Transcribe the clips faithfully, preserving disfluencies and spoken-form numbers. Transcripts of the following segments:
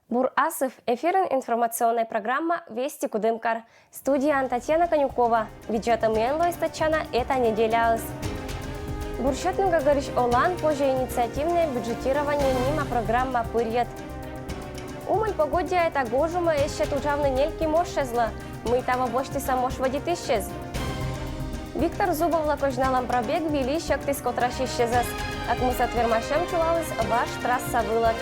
Бур асыв! Эфирын информационнӧй программа «Вести Кудымкар». Студияын Татьяна Конюкова. Видзӧдӧмысь лоис татчана эта неделяыс. Бурсьӧдны гӧгӧрысь олан позьӧ «Инициативное бюджетирование» нима программа пырйӧд. Умӧн погоддяӧ та гожӧмӧ эз сет уджавны нельким ошӧзлы. Мый таво босьтісӧ Мош вӧдитысьӧс? Виктор Зубовлы козьналӧм пробег виль и сьӧктіс котрасьысьӧзӧс. Ӧкмысӧд вермасьӧм чулаліс важ трасса вылӧ.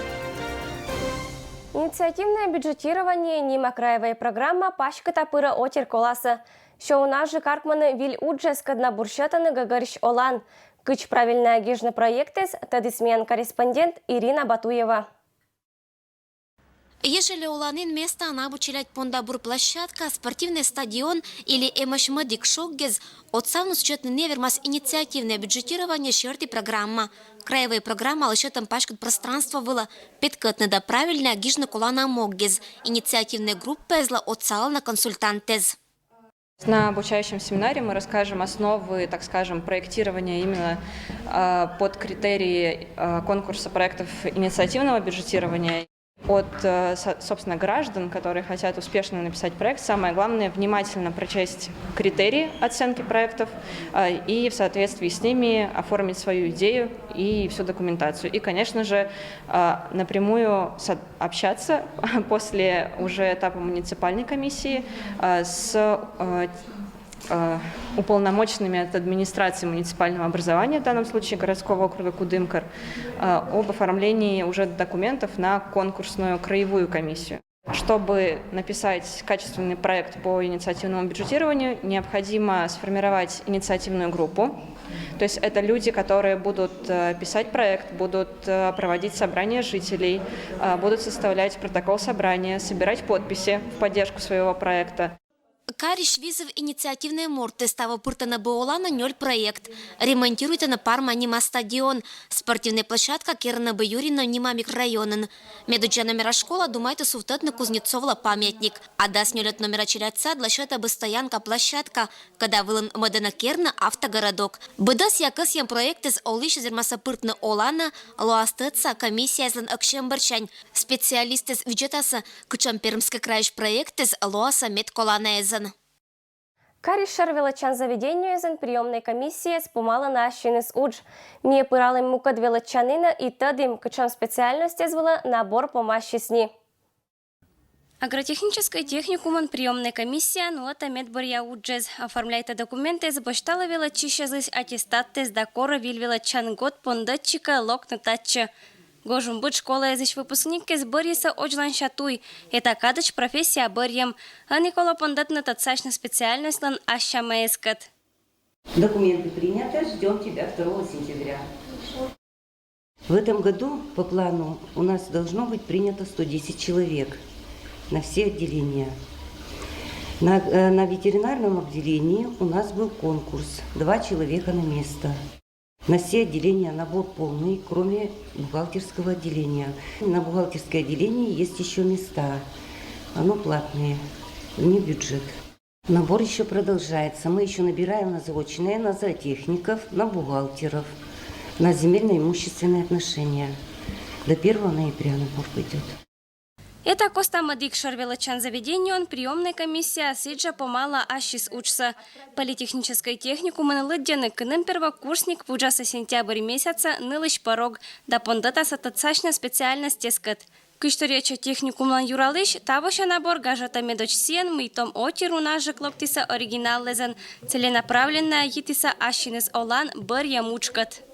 «Инициативное бюджетирование» нима краевӧй программа паськыта пырӧ отир коласӧ. Сё унаджык артмӧны виль уджӧс, кӧдна бурсьӧдӧны гӧгӧрысь олан. Кыдз правильнӧя гижны проектэз, тӧдіс миян корреспондент Ирина Батуева. Ежели оланін местаын абу челядь понда бур площадка, спортивнӧй стадион или эмӧсь мӧдік шоггес, отсавны сетны невермас «Инициативное бюджетирование» серти программа. Краевӧй программалы сетӧм паськыт пространство вылӧ петкӧдны да правильнӧя гижны колана моггес. Инициативнӧй группаэзлы отсалӧны консультантэз. На обучающем семинаре мы расскажем основы, так скажем, проектирования именно э, под критерии э, конкурса проектов инициативного бюджетирования. От, э, со- собственно, граждан, которые хотят успешно написать проект, самое главное внимательно прочесть критерии оценки проектов э, и в соответствии с ними оформить свою идею и всю документацию. И, конечно же, э, напрямую со- общаться после уже этапа муниципальной комиссии э, с э, э, уполномоченными от администрации муниципального образования, в данном случае городского округа Кудымкар, э, об оформлении уже документов на конкурсную краевую комиссию. Чтобы написать качественный проект по инициативному бюджетированию, необходимо сформировать инициативную группу. То есть это люди, которые будут э, писать проект, будут э, проводить собрания жителей, э, будут составлять протокол собрания, собирать подписи в поддержку своего проекта. Карысь визыв инициативнӧй мортыс. Таво пыртӧны бы оланӧ нёль проект. Ремонтируйтӧны Парма нима стадион. Спортивнӧй площадка керӧны бы Юрино нима микрорайонын. Медодзза номера школа думайтӧ сувтӧдны Кузнецовлы памятник. А дас нёльӧд номера челядь садлы сетӧ бы стоянка площадка, кӧда вылын мӧдӧны керны автогородок. Быдӧсъя кӧсйӧм проектэз олысьӧс вермасӧ пыртны оланӧ лоас тӧдса комиссияэзлӧн ӧксембӧрсянь. Специалистэз видзӧдасӧ, кутшӧм Пермскӧй крайысь проектэз лоасӧ медколанаэзӧн. Карысь шӧр велӧдчан заведениеэзын приёмнӧй комиссияс помалӧны ассьыныс удж. Ми пыралім мукӧд велӧдчанінӧ и тӧдім, кутшӧм специальностьӧс вылӧ набор помасис ни. Агротехническӧй техникумын приёмнӧй комиссия нуӧдӧ медбӧръя уджӧс, оформляйтӧ документэс, босьталӧ велӧдчысьӧзлысь аттестаттэс да корӧ виль велӧдчан год пондӧдчикӧ локны татчӧ. Гожум быд школаэзысь выпускниккӧс бӧрйисӧ одзланся туй. Эта кадӧдз профессия бӧрйӧм. Ӧні колӧ пондӧтны тӧдсасьны специальностьлӧн ассямаэскӧд. Документы приняты, ждём тебя второго сентября. В этом году по плану у нас должно быть принято сто десять человек на все отделения. На, э, на ветеринарном отделении у нас был конкурс, два человека на место. На все отделения набор полный, кроме бухгалтерского отделения. На бухгалтерское отделение есть еще места. Оно платное, не бюджет. Набор еще продолжается. Мы еще набираем на заочное, на зоотехников, на бухгалтеров, на земельно-имущественные отношения. До первого ноября набор пойдет. Эта коста мӧдік шӧр велӧдчан заведениеын приёмнӧй комиссия сідзжӧ помалӧ ассьыс уджсӧ. Политехническӧй техникумын лыддьӧны, кынӧм первокурсник вуджасӧ сентябрь месяцӧ нылысь порог да пондӧтасӧ тӧдсасьны специальностьыскӧд. Кыдз торйӧдчӧ техникумлӧн юралысь, тавося набор гажӧдӧ медодз сійӧн, мый том отир унаджык локтісӧ оригиналлӧзӧн, целенаправленно йитісӧ ассьыныс олан бӧрйӧм уджкӧд.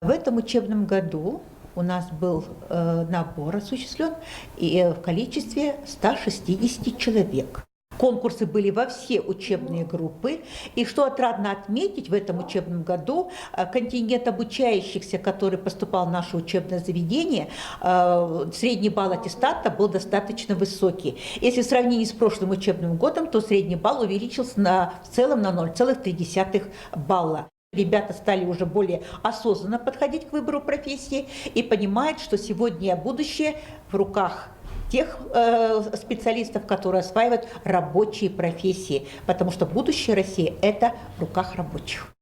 В этом учебном году у нас был э, набор осуществлен и э, в количестве ста шестидесяти человек. Конкурсы были во все учебные группы. И что отрадно отметить, в этом учебном году э, контингент обучающихся, который поступал в наше учебное заведение, э, средний балл аттестата был достаточно высокий. Если в сравнении с прошлым учебным годом, то средний балл увеличился на, в целом на ноль целых три десятых балла. Ребята стали уже более осознанно подходить к выбору профессии и понимают, что сегодня будущее в руках тех э, специалистов, которые осваивают рабочие профессии, потому что будущее России — это в руках рабочих.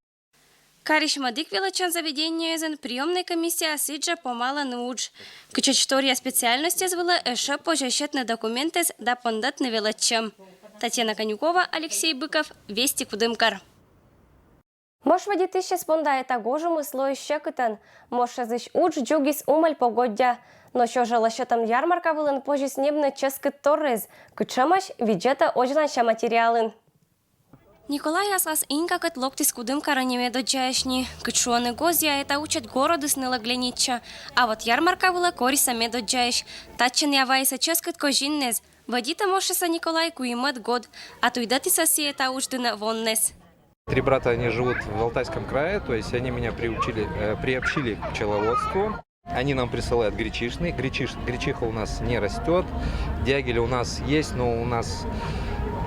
Карысь мӧд ик велӧдчан заведениеясын приёмнӧй комиссия сідзжӧ помалӧны удж. Кытчӧдз торъя специальностьяс вылӧ ещӧ позьӧ сетны документъяс да пондӧтны велӧдчӧм. Татьяна Конюкова, Алексей Быков, Вести, Кудымкар. Мож водитысьяс понда эта гожӧмыс лоис сьӧкытӧн. Мошъяслысь удж дзугис умӧль погоддя. Но сё жӧ лӧсьӧдтан ярмарка вылын позис ньӧбны чӧскыд торъяс. Кытшӧмӧсь, видзӧтӧ водзланся материалын. Николай аслас инкакӧд локтіс Кудымкарӧ не медоддзаысь ни. Кыдз шуӧны гозъя, эта удж горӧдыс нылӧг ленитчӧ. А вот ярмарка вылӧ корисӧ медоддзаысь. Татчӧ найӧ вайисӧ чӧскыд козиннас. Водитӧ мошъяссӧ Николай куимӧд год. А туйдӧдісӧ сійӧ эта удж дінӧ воннас. Три брата, они живут в Алтайском крае, то есть они меня приучили, э, приобщили к пчеловодству. Они нам присылают гречихник. Гречих-, гречиха у нас не растет. Дягель у нас есть, но у нас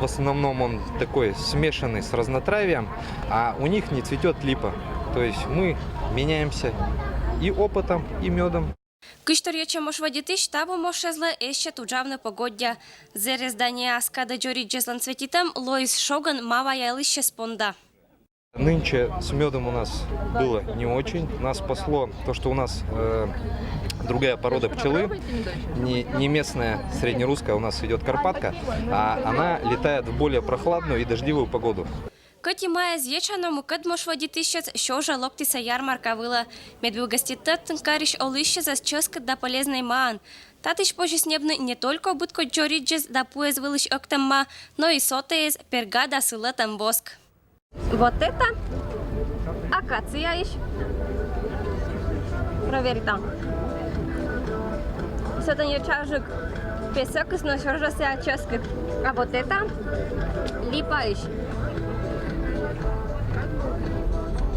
в основном он такой смешанный с разнотравием, а у них не цветет липа. То есть мы меняемся и опытом, и медом. Кыдз торйӧдчӧ мож водитысь, таво мошъяслы эз сет уджавны погоддя. Зэрез да неас кадӧ дзоридзьяслӧн цветитӧм лоис шогӧн ма ваялысьяс понда. Нынче с медом у нас было не очень. Нас спасло то, что у нас э, другая порода пчелы, не, не местная среднерусская, у нас идет карпатка, а она летает в более прохладную и дождливую погоду. Кӧть и ма эз етша, но мукӧд мож водитысьяс сё жӧ локтісӧ ярмарка вылӧ. Медводдза гоститӧдтан карысь олысьясӧс чӧскыд да полезнӧй маӧн. Татысь позис ньӧбны не только быдкодь дзоридзьяс да пуяс вылысь ӧктӧм ма, но и сотӧяс, перга да сылӧтӧм воск. Вот это акацияысь. Проверь там. Сэтӧн ещӧ чутчик песӧкыс, но сё жӧ сійӧ чӧскыд. А вот это липаысь.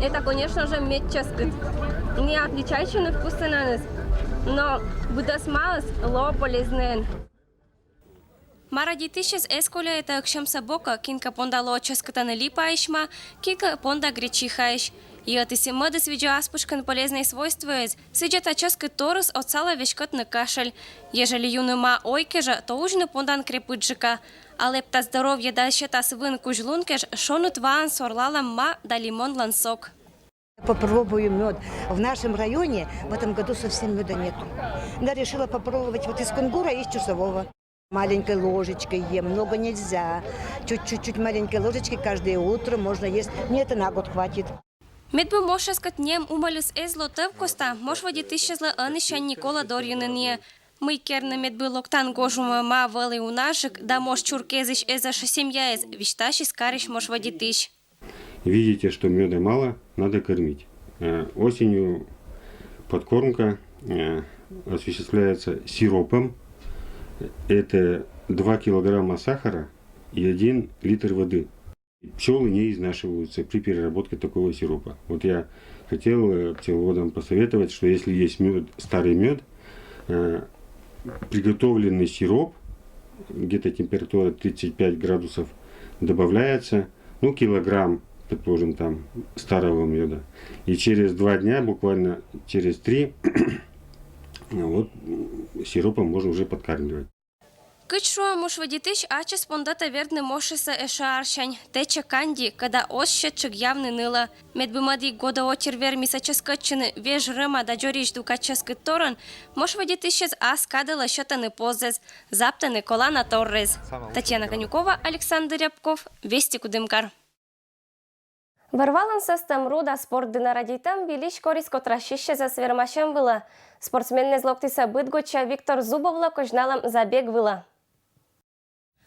Это, конечно же, мед чӧскыд. Не отличайтчӧны вкуснас, но быдӧс маыс лоӧ полезнӧйӧн. Ма радейтысьяс эз коля эта ӧксьӧмсӧ бокӧ, кинкӧ понда лоӧ чӧскыд ӧні липаысь ма, кинкӧ понда гречихаысь. Йӧтіс и мӧдыс видзӧ ас пычкын полезнӧй свойствояс. Сідзи эта чӧскыд торыс отсалӧ веськӧдны кашель. Ежели юны ма ой кежӧ, то узьны пондан крепыдджыка. А лэптас здоровье да сетас вын кузь лун кеж, шоныд ваӧн сорлалам ма да лимонлӧн сок. Попробую мед. В нашем районе в этом году совсем меда нету. Я решила попробовать вот из кунгура, из чусового. Маленькой ложечкой ем, много нельзя. Чуть-чуть, чуть маленькой ложечкой каждое утро можно есть. Мне это на год хватит. Медбу мошъяскӧд нем умӧлыс эз ло тӧв коста, мож водитысьяслы ӧнісянь колӧ дорйыны нин. Мый керны медбу локтан гожӧмӧ ма вӧлі унажык да мож чуркӧ эзысь эз ӧшӧ семьяыс, висьтасис карысь мож водитысь. Видите, что меда мало, надо кормить. Э, осенью подкормка э, осуществляется сиропом. Это два килограмма сахара и один литр воды. Пчелы не изнашиваются при переработке такого сиропа. Вот я хотел э, пчеловодам посоветовать, что если есть мед, старый мед, э, приготовленный сироп, где-то температура тридцать пять градусов, добавляется, ну, килограмм, предположим, там старого меда. И через два дня, буквально через три, вот м, сиропом можно уже подкармливать. Кыдз шуӧ мож водитысь, ачыс пондатӧ вердны мошъяссӧ эшшӧ арсянь. Тэчӧ канди, кӧда оз сетчык явны нылӧ. Медбу мӧд ик годӧ отир вермисӧ чӧскӧдчыны веж рӧма да дзоридз дука чӧскыд торӧн, мож водитысьяс ас кадӧ лӧсьӧдтӧны позъяс, заптӧны колана торъяс. Татьяна Конюкова, Александр Рябков, Вести, Кудымкар. Бӧрвалӧн сӧстӧм, ру да спорт дінӧ радейтӧм вильысь корис котрасьысьясӧс вермасьӧм вылӧ. Спортсменнас локтісӧ быдгодся Виктор Зубовлы козьналӧм забег вылӧ.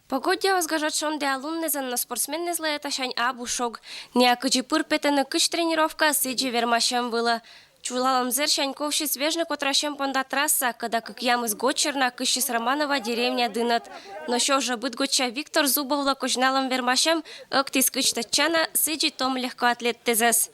Погоддя оз гажӧд шонді-а луннас, но спортсменнаслы этасянь абу шог. Найӧ кыдзи пыр петӧны кыч тренировка, сідзи вермасьӧм вылӧ. Чулалӧм зэрсянь ковшис вежны котрасьӧм понда трасса, кӧда кыкъямыс гочыр на кыссис Романова деревня дінӧд. Но сё жӧ быдгодся Виктор Зубовлы козьналӧм вермасьӧм ӧктіс кыч тӧдчана, сідзи том легкоатлетъясӧс.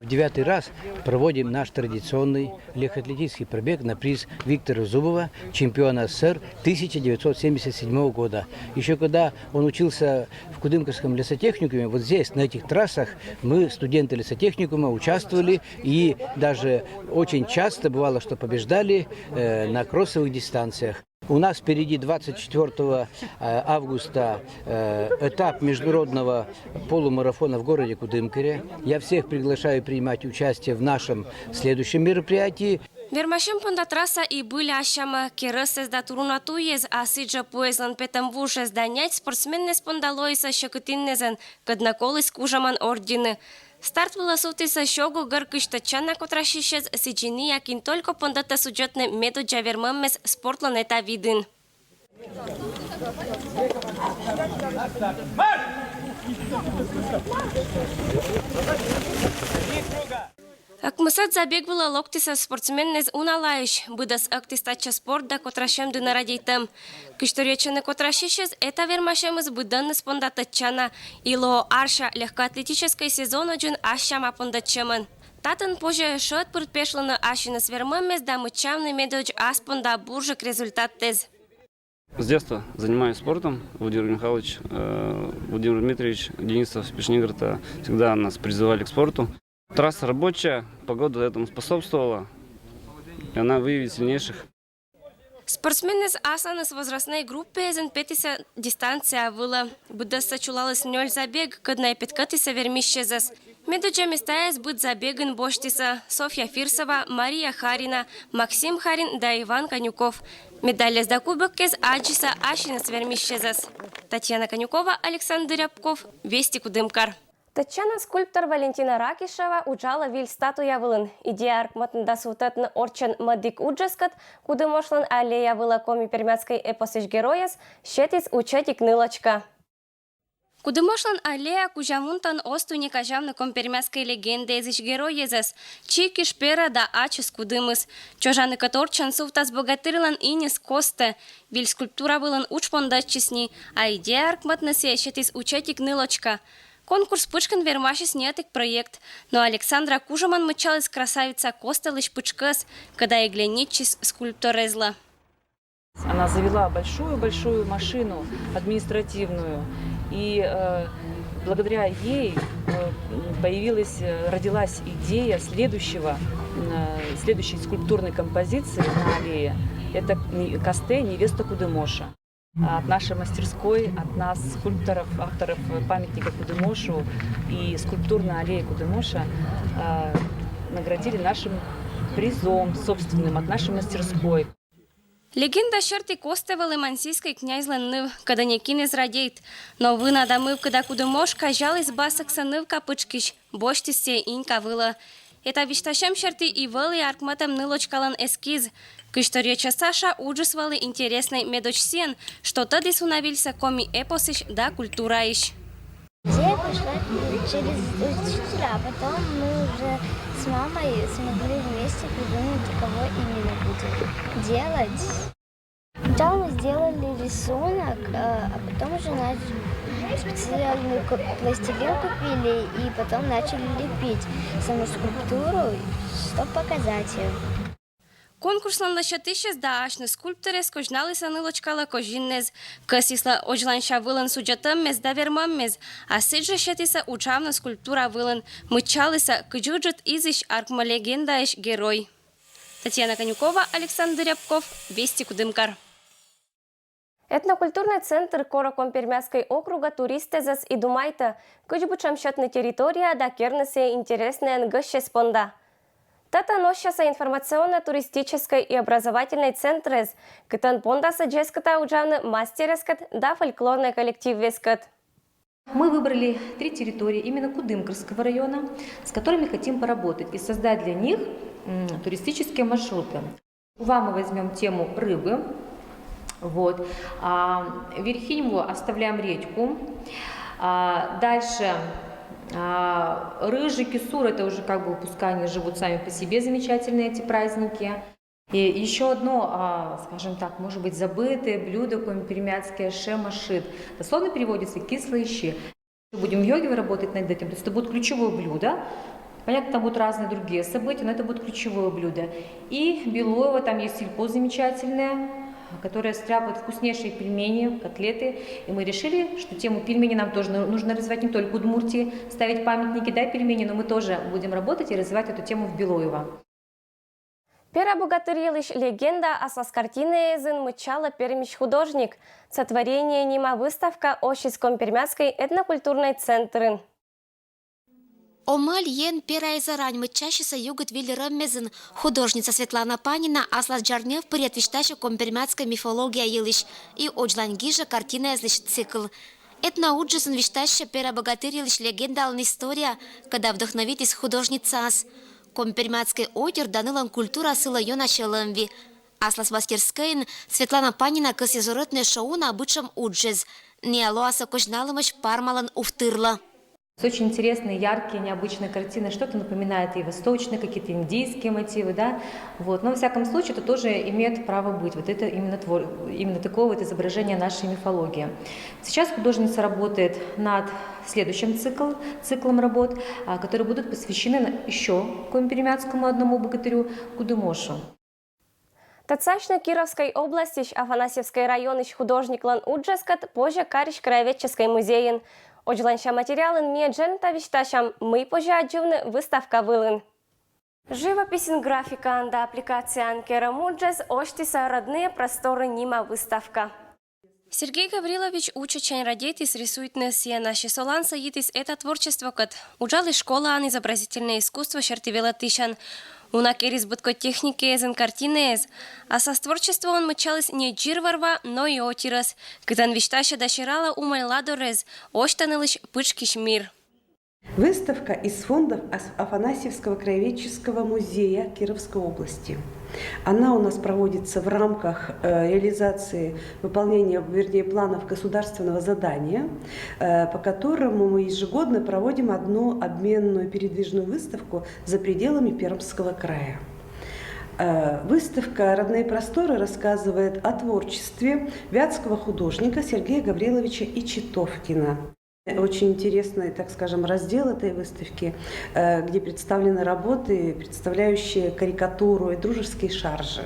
В девятый раз проводим наш традиционный легкоатлетический пробег на приз Виктора Зубова, чемпиона С С С Р тысяча девятьсот семьдесят седьмого года. Еще когда он учился в Кудымкарском лесотехникуме, вот здесь, на этих трассах, мы, студенты лесотехникума, участвовали и даже очень часто бывало, что побеждали э, на кроссовых дистанциях. У нас впереди двадцать четвёртого августа э, этап международного полумарафона в городе Кудымкаре. Я всех приглашаю принимать участие в нашем следующем мероприятии. Вермасьӧм понда трасса и быль ассяма. Керӧсыс да турунатуйыс, а сідзжӧ пуэзлӧн петӧм вужыс да нять спортсменныс понда лоисӧ сьӧкыдіннӧзӧн, кӧднӧ коліс кужӧмӧн ордйыны. Старт вылӧ сувтісӧ Сёгу гӧр кызь тӧдчана котрасьысьӧс, сідзи ниа, кин только пондӧтӧ судзӧдны медодзза вермӧммӧс спортлӧн эта видын. Ӧкмысӧд забег вылӧ локтісӧ спортсменныс уналаысь. Быдӧс ӧктіс татчӧ спорт да котрасьӧм дінӧ радейтӧм. Кызь торйӧдчана котрасьысьыс, эта вермасьӧмыс быдӧныс понда тӧдчана. И лоӧ арся легкоатлетическӧй сезон ӧдзын ассяма пондӧдчӧмӧн. Татӧн позьӧ шӧрпырт пешлыны ассьыныс вермӧммӧс да мыччавны медодз ас понда бурджык результаттэс. С детства занимаюсь спортом. Владимир Михайлович, э, Владимир Дмитриевич Денисов, Пешнигорта, всегда нас призывали к спорту. Трасса рабочая, погода этому способствовала, и она выявит сильнейших. Спортсменныс асланыс возрастнӧй группаэзын петісӧ дистанция вылӧ. Быдӧссӧ чулаліс нёль забег, кӧднӧ и петкӧдтісӧ вермысьӧзӧс. Медодзза местаэс быд забегын босьтісӧ Софья Фирсова, Мария Харина, Максим Харин да Иван Конюков. Медальӧс да кубоккӧс аддзисӧ ассьыныс вермысьӧзӧс. Татьяна Конюкова, Александр Рябков, «Вести Кудымкар». Тӧдчана скульптор Валентина Ракишева уджалӧ виль статуя вылын. Идея артмӧдны да сувтӧдны орччӧн мӧдік уджыскӧд, Кудымошлӧн аллея вылӧ коми-пермяцкӧй эпосысь геройӧс, сетіс Учӧтик нылочка. Кудымошлӧн аллея кузя вунтӧн оз туй ни казявны коми-пермяцкӧй легендаэзысь геройӧсӧс: Чикиш, Пера да ачыс кудымыс. Чужанныкӧд орччӧн сувтас богатырьлӧн инис костӧ. Виль скульптура вылын удж пондӧдчис ни, а идея артмӧдны сійӧс сетіс Учӧтик нылочка. Конкурс пытшкын вермасис неӧтик проект, но Александра кужӧмӧн мыччаліс красавица костылысь пытшкӧс, кӧда и глянитчис скульпторезлы. Она завела большую-большую машину административную, и э, благодаря ей э, появилась, э, родилась идея следующего, э, следующей скульптурной композиции на аллее. Это не- костэ «Невеста Кудымоша». От нашей мастерской, от нас, скульпторов, авторов памятника Кудымошу и скульптурной аллеи Кудымоша, э, наградили нашим призом собственным от нашей мастерской. Легенда серти, костӧ вӧлі мансийскӧй князьлӧн ныв, кӧдӧ некин эз радейт. Но вына да мывкыда Кудымош казяліс басӧксӧ нывка пытшкысь, босьтіс сійӧс инька вылӧ. Эта висьтасьӧм серти и вӧлі артмӧдӧм нылочкалӧн эскиз. Кызь торйӧдча Саша уджыс вӧлі интереснӧй медодз сійӧн, что тӧдіс уна вильсӧ коми эпосысь да культураысь. Идея пошла через учителя, а потом мы уже с мамой смогли вместе придумать, кого именно будем делать. Сначала мы сделали рисунок, э, а потом уже начали специальный ку- пластилин купили и потом начали лепить саму скульптуру, чтобы показать ее. Конкурслӧн лӧсьӧдысьӧс да асьныс скульпторӧс козьналісӧ нылочкалӧ козинныс, кӧсйисны озьланся вылын судзӧдӧммес да вермӧммес, а сідзжӧ сетісны уджавны скульптура вылын, мыччалісны, кыдз ыджыд изысь артмӧ легендаысь герой. Татьяна Конюкова, Александр Рябков, «Вести Кудымкар». Этнокультурнӧй центр коро Коми-Пермяцкӧй округа туристъясӧс и думайтӧ, кыдз быдсяма сетны территория да керны сійӧ интереснӧйӧн гӧсьтъяс понда. Татӧн оссясӧ информационно-туристическӧй и образовательнӧй центръяс, кытӧн пондасӧ дзескыда уджавны мастеръяскӧд да фольклорнӧй коллективъяскӧд. Мы выбрали три территории именно Кудымкарского района, с которыми хотим поработать и создать для них м, туристические маршруты. У Вамы возьмем тему рыбы. Вот. А, Верхиньву оставляем редьку. А, дальше а, рыжий, кисур, это уже как бы пускай они живут сами по себе, замечательные эти праздники. И еще одно, а, скажем так, может быть, забытое блюдо коми-пермяцкое — шемашыт. Дословно переводится «кислые щи». Будем в Йогове работать над этим, то есть это будет ключевое блюдо. Понятно, там будут разные другие события, но это будет ключевое блюдо. И Белоево, там есть сельпо замечательное, которое стряпает вкуснейшие пельмени, котлеты. И мы решили, что тему пельмени нам тоже ну- нужно развивать не только в Удмуртии, ставить памятники, да, пельмени, но мы тоже будем работать и развивать эту тему в Белоево. Пера богатырь йылысь легенда аслас картинаэзын мыччалӧ Пермысь художник. «Сотворение» нима выставка усис Коми-Пермяцкӧй этнокультурнӧй центрын. Омӧль Ен Пераӧ зарань мыччасисӧ югыд вильрӧммезын художница Светлана Панина аслас джарнев пырйӧд висьтасьӧ коми-пермяцкӧй мифология йылысь и водзлань гижӧ картинаэзлысь цикл. Этноуджыс висьтасьӧ Пера богатырь йылысь легендалӧн история, кӧда вдохновитіс художницаӧс. Коми-пермяцкӧй ойдер да нылӧн культура сылӧ ёна сьӧлӧмвиӧ. Аслас мастерскӧйын Светлана Панина кӧсйӧ зорӧтны шоуна бытшӧм уджыс. Найӧ лоасӧ козьналӧмӧсь пармалӧн увтырлӧ. Очень интересные, яркие, необычные картины. Что-то напоминает и восточные, какие-то индийские мотивы, да. Вот. Но, во всяком случае, это тоже имеет право быть. Вот это именно, твор... именно такое вот изображение нашей мифологии. Сейчас художница работает над следующим цикл, циклом работ, а, которые будут посвящены на- еще коми-пермяцкому одному богатырю Кудымошу. Татшӧмӧсь Кировскӧй областьысь Афанасьевскӧй районысь художниклӧн уджыскӧд позьӧ карысь краеведческӧй музейын. Водзлань сійӧ материалын ми дженьыдта висьтасям, мый позьӧ аддзывны выставка вылын. Живописьӧн, графикаӧн да аппликацияӧн керӧм уджыс осьтіс «Родные просторы» нима выставка. Сергей Гаврилович учӧтсянь радейтіс рисуйтны сценасьыс, оланзэ йитіс эта творчествокӧд. Уджаліс школаын изобразительнӧй искусство серти велӧдысьӧн. Уна керис быдкодь техникаэзын картинаэз. Аслас творчествоын мыччаліс не джир вӧр-ва, но и отирыс, кытӧн висьтасьӧ да сералӧ Умань ладорез, осьтӧ нылысь пытшкысь мир. Выставка из фондов Ас- Афанасьевского краеведческого музея Кировской области. Она у нас проводится в рамках э, реализации выполнения, вернее, планов государственного задания, э, по которому мы ежегодно проводим одну обменную передвижную выставку за пределами Пермского края. Э, Выставка «Родные просторы» рассказывает о творчестве вятского художника Сергея Гавриловича Ичитовкина. Очень интересный, так скажем, раздел этой выставки, э, где представлены работы, представляющие карикатуру и дружеские шаржи.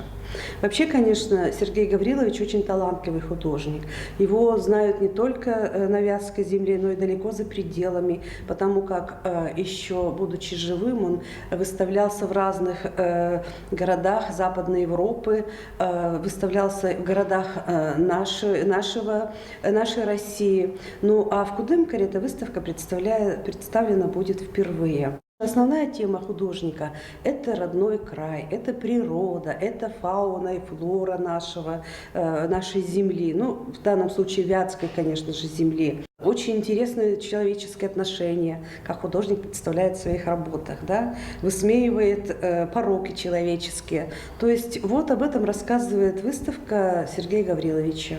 Вообще, конечно, Сергей Гаврилович очень талантливый художник. Его знают не только э, на Вятской земле, но и далеко за пределами, потому как э, еще будучи живым, он выставлялся в разных э, городах Западной Европы, э, выставлялся в городах э, наши, нашего, э, нашей России. Ну а в Кудымкаре эта выставка представляет, представлена будет впервые. Основная тема художника — это родной край, это природа, это фауна и флора нашего, э, нашей земли, ну, в данном случае вятской, конечно же, земли. Очень интересные человеческие отношения, как художник представляет в своих работах, да, высмеивает э, пороки человеческие. То есть вот об этом рассказывает выставка Сергея Гавриловича.